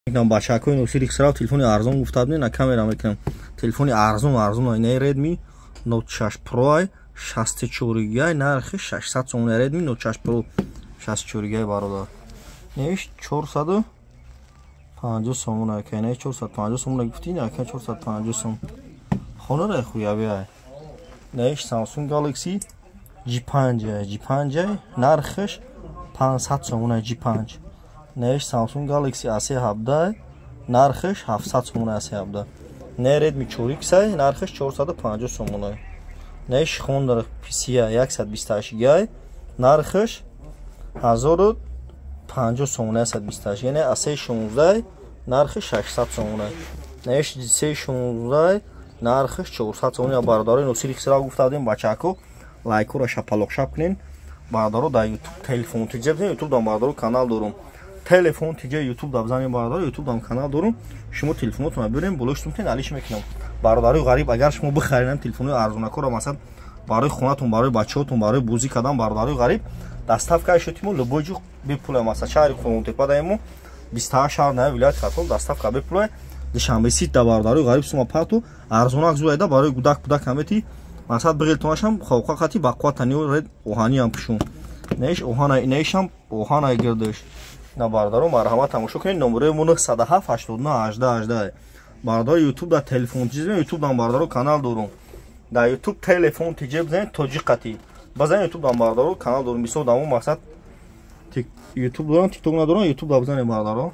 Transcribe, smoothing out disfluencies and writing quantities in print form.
Мекунам, бачакои Носири Хисрав, телефони арзон гуфта будем, на камера мекунам. Телефони арзон, арзон, инаи Redmi Note 6 Pro ай, 64 гигай, нархи 600 сомон. Redmi Note 6 Pro 64 гигай, бародар. Неш 450 сомон ака, не 450 сомон гуфти, ака, 450 сом. Хонара хуяви ай. Неш Samsung Galaxy J5, J5, нархиш 500 сомон, J5. Неш Samsung Galaxy A17, нархиш 700 сомон, A17. Не Redmi 4X, нархиш 450 сомон. Неш Honor PC 128 гигай, нархиш 1050 сомон, 128. Яъне A16, нархи 600 сомон. Неш C16, нархиш 400 сомон. Бародарои Носири Хисрав, гуфта будем, бачако, лайкоро шапалоқшап кунен. Бародаро, дар YouTube Телефон ТЖ бизанед, YouTube дам, бародаро, канал дорум. Телефон ТЖ YouTube да бизанед, бародаро, YouTube дам канал дорум. Шумо телефонотонро бирем, болои шутон алиш мекунам. Бародарои ғариб, агар шумо бихаринам телефонои арзонакоро, масалан, барои хонатон, барои бачаҳотон, барои бозӣ кардан, бародарои ғариб, доставка шудимо любой ҷо бепула. Масалан, шаҳри Қурғонтепа даемо, 28 шаҳр на вилояти Хатлон доставка бепула. Душанбе Сити да, бародарои ғариб, сума парту арзонак зуайда барои гудак пудак ҳамети, масалан, биғилтонашам хоқа хати бақувватани ред оҳаниам пушун. Неш оҳана, нешам оҳана гирдиш. На, бародаро, марҳамат, тамошо кунед. Номерои мо 907 89 18 18. Бародаро, YouTube да Телефон ТЖ, YouTube дам, бародаро, канал дорум. Дар YouTube Телефон ТЖ бизанед, тоҷиқати базан, YouTube дам, бародаро, канал дорум. Бисёр дамо мақсад YouTube дорам, TikTok надорам, YouTube да бизанед, бародаро.